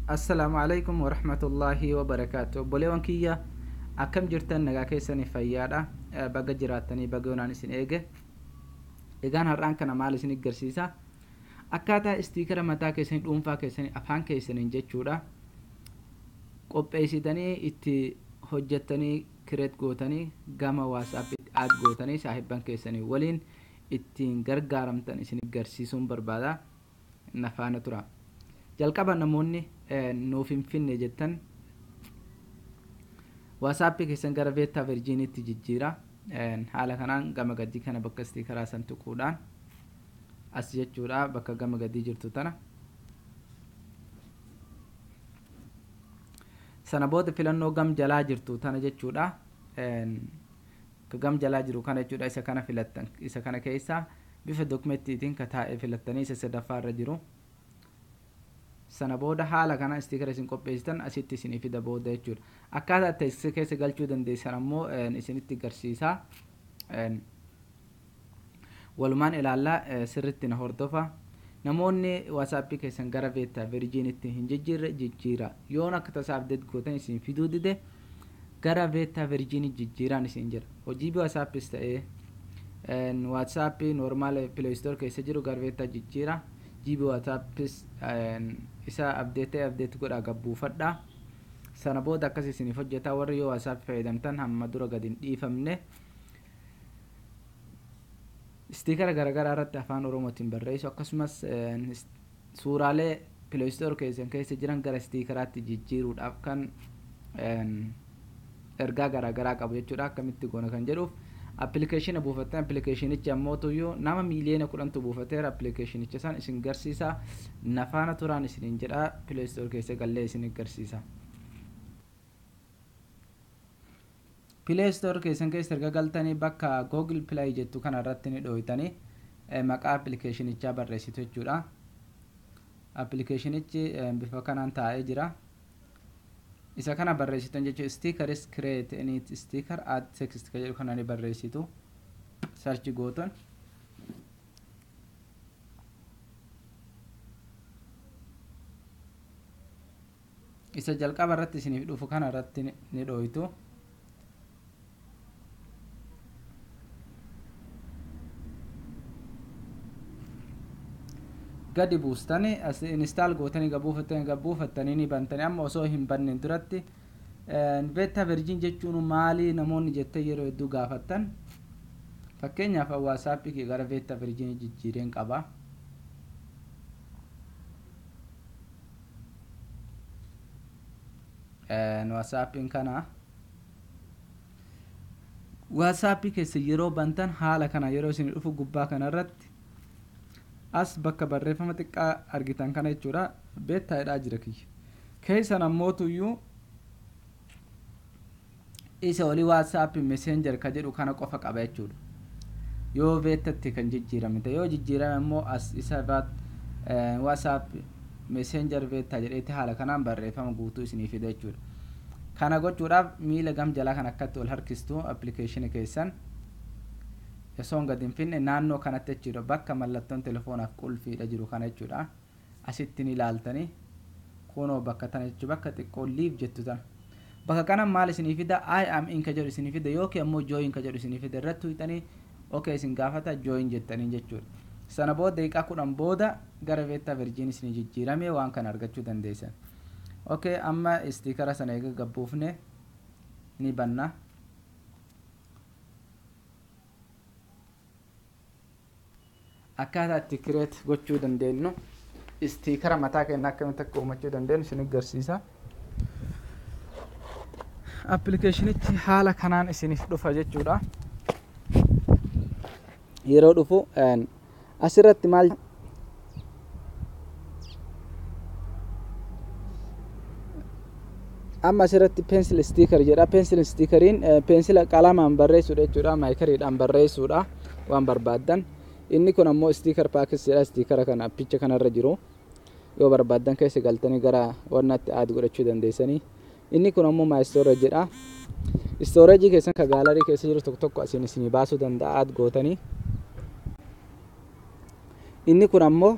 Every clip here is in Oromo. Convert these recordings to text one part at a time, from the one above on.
Assalaamu alaikum warahmatullaahi wabarakaatu. Obboleewwan kiyya, akkam jirtan? Nagaa keessanii? Fayyaadha? Baga jiraattanii, baga yoonaan isin eege. Egaan har'aan kana maal isin agarsiisa? Akkaataa stickera mataa keessanii, dhuunfaa keessanii, afaan keessaniin jechuudha, qopheessitanii itti hojjettanii, create gootanii, gama WhatsAppitti add gootanii, saahibban keessanii waliin ittiin gargaaramtan isin agarsiisuun barbaada. Na faana tura. Jalqaba namoonni nuuf hin finne jettan, WhatsAppii keessan gara beta versionitti jijjiira. Haala kanaan gama gadii kana bakka stickeraa san tuquudhaan as jechuudha, bakka gama gadii jirtu tana. Sana booda filannoo gam jalaa jirtu tana jechuudha. Ka gam jalaa jiru kana jechuudha, isa kana filattan. Isa kana keessaa bifa documentiitiin ka taa'ee filattanii, isa sadaffaa irra jiru. Sana booda haala kana stickera isin qopheessitan asitti isinii fida booda jechuudha. Akkaataa itti keessa galchuu dandeessan ammoo isinitti garsiisa. Walumaan ilaallaa, sirritti na hordofa. Namoonni WhatsAppii keessan gara beta versionitti hin jijjiirre, jijjiira. Yoon akka tasaa update gootan isin fiduu dide, gara beta versionii jijjiiraan isin jira. Hojii WhatsAppis ta'ee WhatsAppii normal Play Store keessa jiru gara beta jijjiira. GB WhatsAppis isa update ta'e update godhaa, gabbuufadha. Sana booda akkas isiniif hojjeta. Warri yoo WhatsApp fayyadamtan hamma dura gadi hin dhiifamne, stickera garaagaraa irratti afaan Oromootiin barreessu, akkasumas suuraalee Play Store keessan keessa jiran gara stickeraatti jijjiiruudhaaf kan ergaa garaagaraa qabu jechuudha. Akkamitti goona kan jedhuuf applicationa buufattan. Applicationichi ammoo tuyyuu nama miiliyoona 10tu buufateera. Applicationicha san isin garsiisa, nafaana turaan isiniin jedha. Play Store keessa gallee isin garsiisa. Play Store keessan keessa erga galtanii, bakka Google Play jettu kana irratti ni dhooytanii, maqaa applicationichaa barreessitu jechuudha. Applicationichi bifa kanaan taa'ee jira. Isa kana barreessitan jechuudha. Stickers, create any sticker, add text kan jedhu kana ni barreessitu. Search gootan. Isa jalqaba irratti isiniif dhufu kana irratti ni dhooytu. Gadi buustanii as install gootanii gabbuufattanii, gabbuufattanii ni bantanii. Amma osoo hin banneen duratti, beta version jechuun maali namoonni jettee yeroo hedduu gaafattan, fakkeenyaaf WhatsAppii kee gara beta versionii jijjiireen qaba. WhatsAppiin kana WhatsAppii keessa yeroo bantan, haala kana yeroo isin dhufu, gubbaa kanarratti as bakka barreeffama xiqqaa argitan kana jechuudha, beta jedhaa jira. Kiyya keessan ammootuyyuu isa olii WhatsApp Messenger ka jedhu kana qofa qaba jechuudha. Yoo betatti kan jijjiirame ta'e, yoo jijjiirame immoo as isa WhatsApp Messenger beta jedheetti haala kanaan barreeffama guutuu isinii fida jechuudha. Kana gochuudhaaf miila gam jalaa kan akkatti ol harkistu applicationa keessan osoo hin gadi hin finne, naannoo kanatti jechuudha, bakka mallattoon telefoonaaf qulfiidha jiru kana jechuudha. Asitti ni ilaaltanii, kunoo bakka tana jechuudha, bakka xiqqoo live jettu tana. Bakka kana maal isinii fida? I am in ka jedhu isinii fida, yookiin ammoo join ka jedhu isinii fida. Irratti tuqxanii, okay isin gaafata, join jettanii jechuudha. Sana booda daqiiqaa 10 booda gara beta version isinii jijjiirame, waan kana argachuu dandeessan. Okay, amma stickera sana eega gabbuufne ni banna. Akkaataa itti create gochuu dandeenyu, stickera mataa keenya akkamitti akka uumachuu dandeenyu isin agarsiisa. Applicationichi haala kanaan isiniif dhufa jechuudha. Yeroo dhufu asirratti maal amma asirratti pencil sticker jedha. Pencil stickeriin peensila qalamaan barreessuudha jechuudha, markeriidhaan barreessuudha waan barbaaddan. Inni kun ammoo sticker packs jedha. Stickera kana appicha kanarra jiru yoo barbaaddan keessa galtanii gara wannaatti add godhachuu dandeessanii. Inni kun ammoo my storage jedha. Storage keessan ka gallery keessa jiru tokko tokko asiin isinii baasuu danda'a, add gootanii. Inni kun ammoo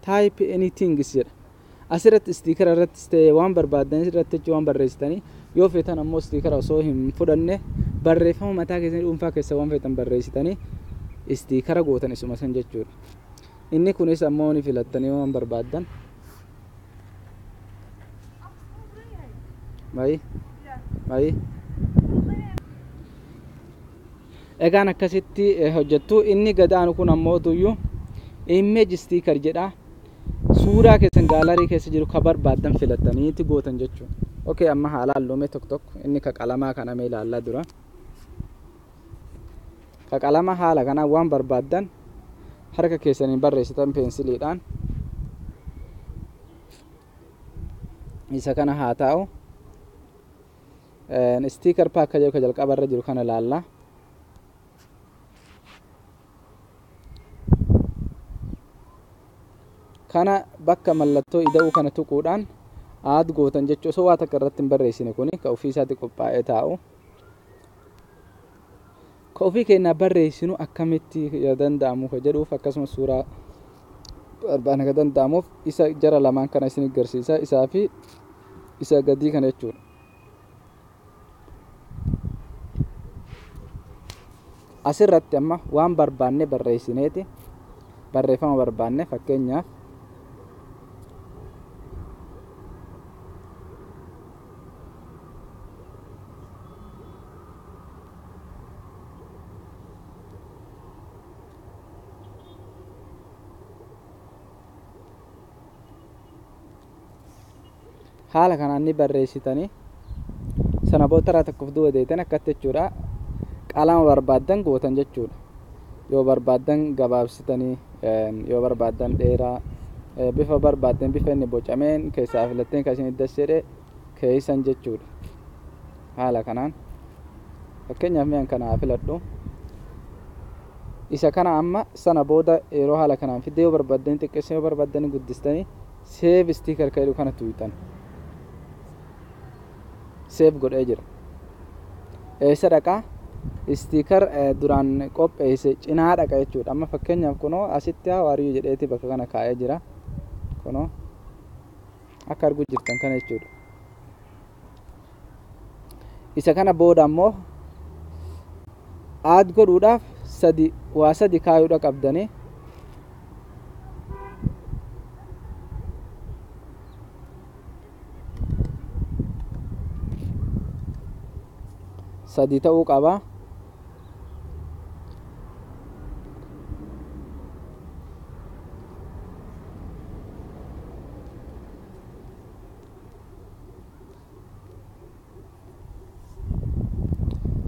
type anything jedha. Asirratti stickera irrattis ta'e waan barbaaddan irratti jechuu waan barreessitanii, yoo feetan ammoo stickera osoo hin fudhanne barreeffama mataa keessanii dhuunfaa keessa waan feetan barreessitanii stickera gootan isuma san jechuudha. Inni kunis ammoo ni filattanii waan barbaaddan. Baay'ee baay'ee. Egaan akkasitti hojjettu. Inni gad aanu kun ammoo tuyyuu image sticker jedha. Suuraa keessan gallery keessa jiru ka barbaaddan filattaniiti gootan jechuudha. Okay, amma haala halluumee tokko tokko inni ka qalamaa kana mee ilaallaa dura. Ka qalama haala kanaan waan barbaaddan harka keessaniin barreessitan peensiliidhaan. Isa kana haa taa'u. Sticker pack jedhu ka jalqaba irra jiru kana ilaalla. Kana bakka mallattoo ida'uu kana tuquudhaan add gootan jechuudha. Osoo waa takka irratti hin barreessine kuni ka ofii isaatti qophaa'ee taa'u. Ka ofii keenyaa barreessinu akkamitti danda'amu ka jedhuuf, akkasumas suuraa barbaadne ka danda'amuuf, isa jara lamaan kana isin agarsiisa, isaa fi isa gadii kana jechuudha. Asirratti amma waan barbaanne barreessineeti, barreeffama barbaanne, fakkeenyaaf haala kanaan ni barreessitanii, sana booda taraa tokkoof duuba deetan akkatti jechuudha. Qalama barbaaddan gootan jechuudha. Yoo barbaaddan gabaabsitanii, yoo barbaaddan dheeraa, bifa barbaaddan bifa inni bocameen keessaa filatteen kan isin dassedhe keessan jechuudha. Haala kanaan fakkeenyaaf mi'an kana haa filadhu. Isa kana amma sana booda yeroo haala kanaan fidde, yoo barbaaddan xiqqeessanii, yoo barbaaddan guddistanii, save sticker kan jedhu kana tuutan. Save godhee jira. Eessa dhaqaa? Sticker duraan qopheesse cinaa dhaqa jechuudha. Amma fakkeenyaaf kunoo asitti how are you jedheeti bakka kana kaa'ee jira. Kunoo akka arguu jirtan kana jechuudha. Isa kana booda ammoo add godhuudhaaf sadi waa sadi kaayuudha qabdanii. Sadi ta'uu qaba.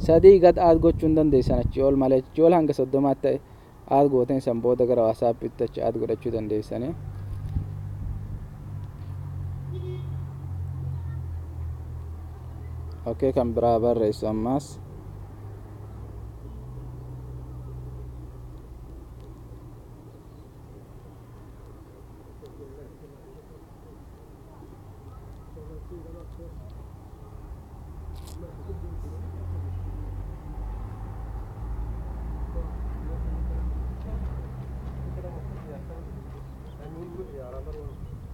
Sadii gad add gochuu hin dandeessan achii ol malee, achii ol hanga 30tti add gootan, san booda gara WhatsAppitti achi add godhachuu dandeessanii. Okay, kan biraa barreessu ammaas.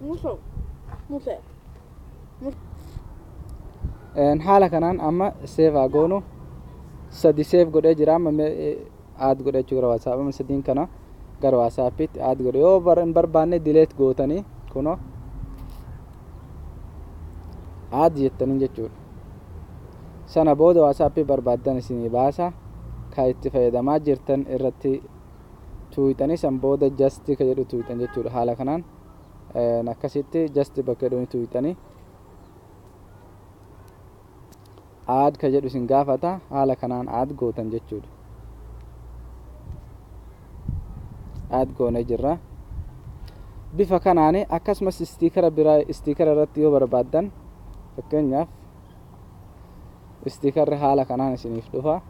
Muso. Muse. Haala kanaan amma save haa goonu. Sadi save godhee jira. Amma add godhee gara WhatsApp, amma sadiin kana gara WhatsAppitti add godhe. Yoo hin barbaanne delete gootanii kunoo add jettanii jechuudha. Sana booda WhatsAppii barbaaddan isinii baasa, kan itti fayyadamaa jirtan irratti tuuyitanii, san booda just ka jedhu tuuyitan jechuudha. Haala kanaan akkasitti just bakka jedhu tuuyitanii add ka jedhu isin gaafata, haala kanaan add gootan jechuudha. Add goonee jirra. Bifa kanaan akkasumas stickera biraa stickera irratti yoo barbaaddan, fakkeenyaaf stickerri haala kanaan isiniif dhufa.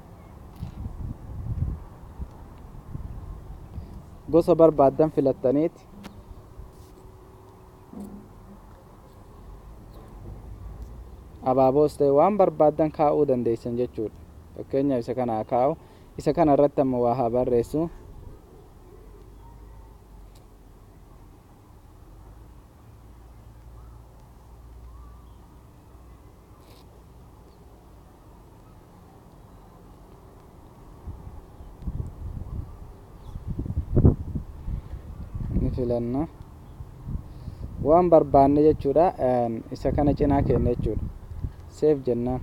Gosa barbaaddan filattaniiti abaaboos ta'e waan barbaaddan kaa'uu dandeessan jechuudha. Fakkeenyaaf isa kana haa kaa'u. Isa kana irratti amma waa haa barreessu. Filanna waan barbaanne jechuudha. Isa kana cinaa kenna jechuudha. Save jennaan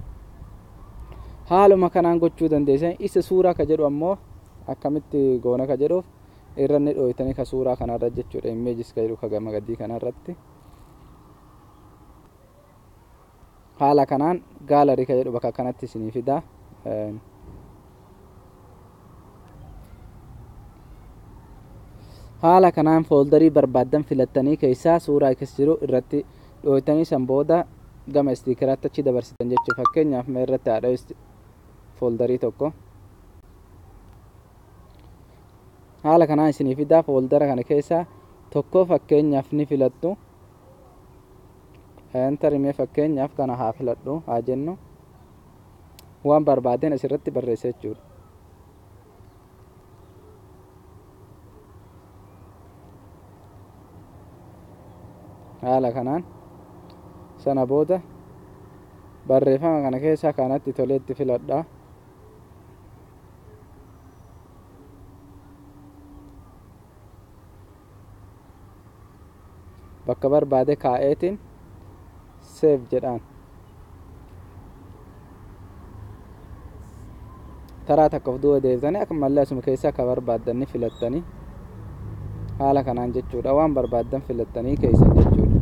haaluma kanaan gochuu dandeessan. Isa suuraa ka jedhu ammoo akkamitti goona ka jedhuuf irra ni dhooytanii ka suuraa kanarra jechuudha. Images ka jedhu ka gama gadii kanarratti haala kanaan gallery ka jedhu bakka kanatti isinii fida. Haala kanaan fooldarii barbaaddan filattanii keessaa suuraa keessa jiru irratti dhooytanii san booda gama istiikeraatti achi dabarsitan jechuudha. Fakkeenyaaf mee irratti haadha fooldarii tokko haala kanaan isinii fidaa. Fooldara kana keessaa tokko fakkeenyaaf ni filattu. Enter mee fakkeenyaaf kana haa filadhu haa jennu. Waan barbaadeen asirratti barreessa jechuudha. Haala kanaan sana booda barreeffama kana keessaa kanatti toleetti filadha. Bakka barbaade kaa'eetiin save jedhaan. Taraa takka of duuba deebitanii akkumallee asuma keessaa akka barbaaddan ni filattanii haala kanaan jechuudha. Waan barbaaddan filattanii keessan jechuudha.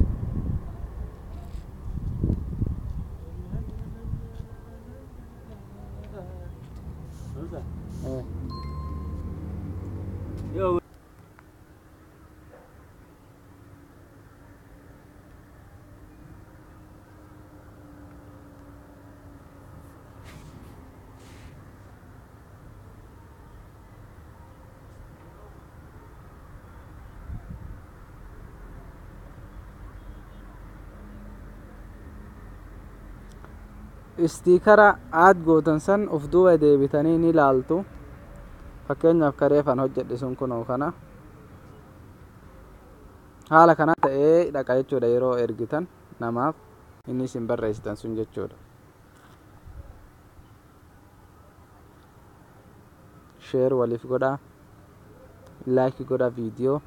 Istiikara aad gootan san of duuba deebitanii ni ilaaltu. Fakkeenyaaf kareefan hojjedhe sun kunoo kana haala kana ta'ee dhaqa jechuudha. Yeroo ergitan namaaf inni isin barreessitan sun jechuudha. Share waliif godhaa, like godhaa viidiyoo.